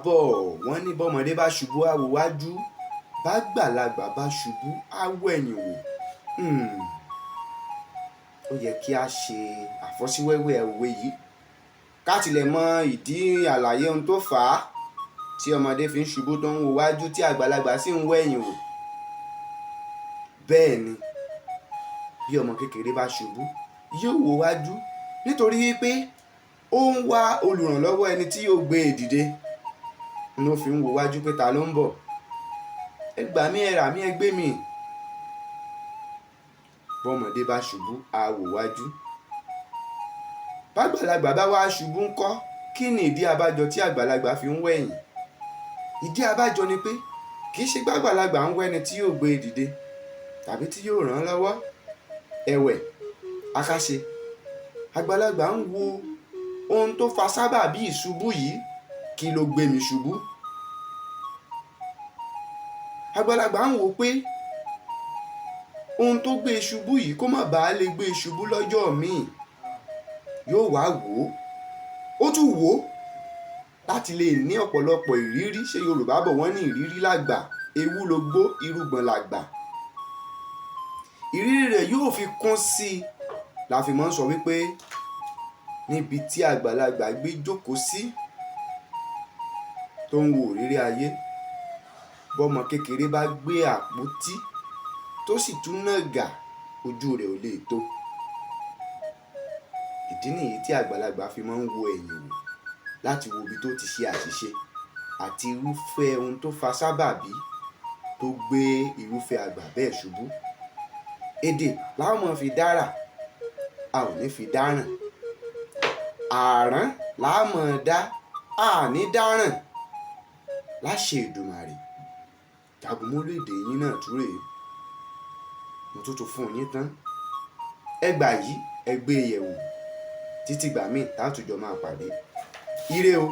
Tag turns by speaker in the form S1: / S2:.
S1: Bọ̀, wọ́n ní bọ́mọdé bá ṣubú, á wo wájú, bágbàlagbà bá ṣubú, á wẹ̀yìn wò. Ó yẹ kí a ṣe àfọ́síwẹ́wẹ́ òwe yìí, ká tilẹ̀ mọ ìdí àlàyé ohun tó fà á tí ọmọdé fi ń ṣubú tó ń wo wájú, tí àgbàlagbà sì ń wẹ̀yìn wò. Bẹ́ẹ̀ ni, bí ọmọ kékeré bá ṣubú, yóò wo wájú nítorí wípé ó ń wá olùrànlọ́wọ́, ẹni tí yóò gbé e dìde ló fi ń wo wájú pé ta ló ń bọ̀, ẹ gbà mí, ẹ rà mí, ẹ gbé mi. Bọ́mọdé bá ṣubú, á wò wájú. Bágbàlagbà bá wá ṣubú ńkọ́? Kí ni ìdí abájọ tí àgbàlagbà fi ń wẹ̀yìn? Ìdí abájọ ni pé kì í ṣe gbàgbàlagbà ń wẹ́ni tí yóò gbé e dìde tàbí tí yóò ràn án lọ́wọ́. Ẹ̀wẹ̀ akáṣe, àgbàlagbà ń wo ohun tó fa sábàbí ìṣubú yìí. Kí ló gbé mi ṣubú? Àgbàlagbà ń wò pé ohun tó gbé e ṣubú yìí, kó má bàa lè gbé e ṣubú lọ́jọ́ míì. Yóò wá wò ó, ó tún wò ó láti lè ní ọ̀pọ̀lọpọ̀ ìrírí. Ṣé Yorùbá bọ̀, wọ́n ní ìrírí làgbà, ewu ló gbó, irúgbọ̀n làgbà. Ìrírí rẹ̀ yóò fi kún sí i. La fi máa ń sọ wípé níbi tí àgbàlagbà gbé jókòó sí tó ń wo ìrírí ayé, bọ́mọ kékeré bá gbé àpótí tó sì tún nàgà, ojú rẹ̀ ò lè tó. Ìdí nìyí tí àgbàlagbà fi máa ń wo ẹ̀yìn wò láti wo ibi tó ti ṣe àṣìṣe àti irúfẹ́ ohun tó fa sábàbí tó gbé irúfẹ́ àgbà bẹ́ẹ̀ ṣubú. Èdè láwọn máa fi dára, a ò ní fi dáràn. Àrán láàmọ̀ dá, a ní dáràn láṣẹ Èdùmàrè. Jagunmólú èdè yín náà tún rèé, mo tún tún fún yín tán. Ẹ gbà yìí, ẹ gbé e yẹ̀wò títí gbà míì tá a tún jọ máa pàdé. Ire o.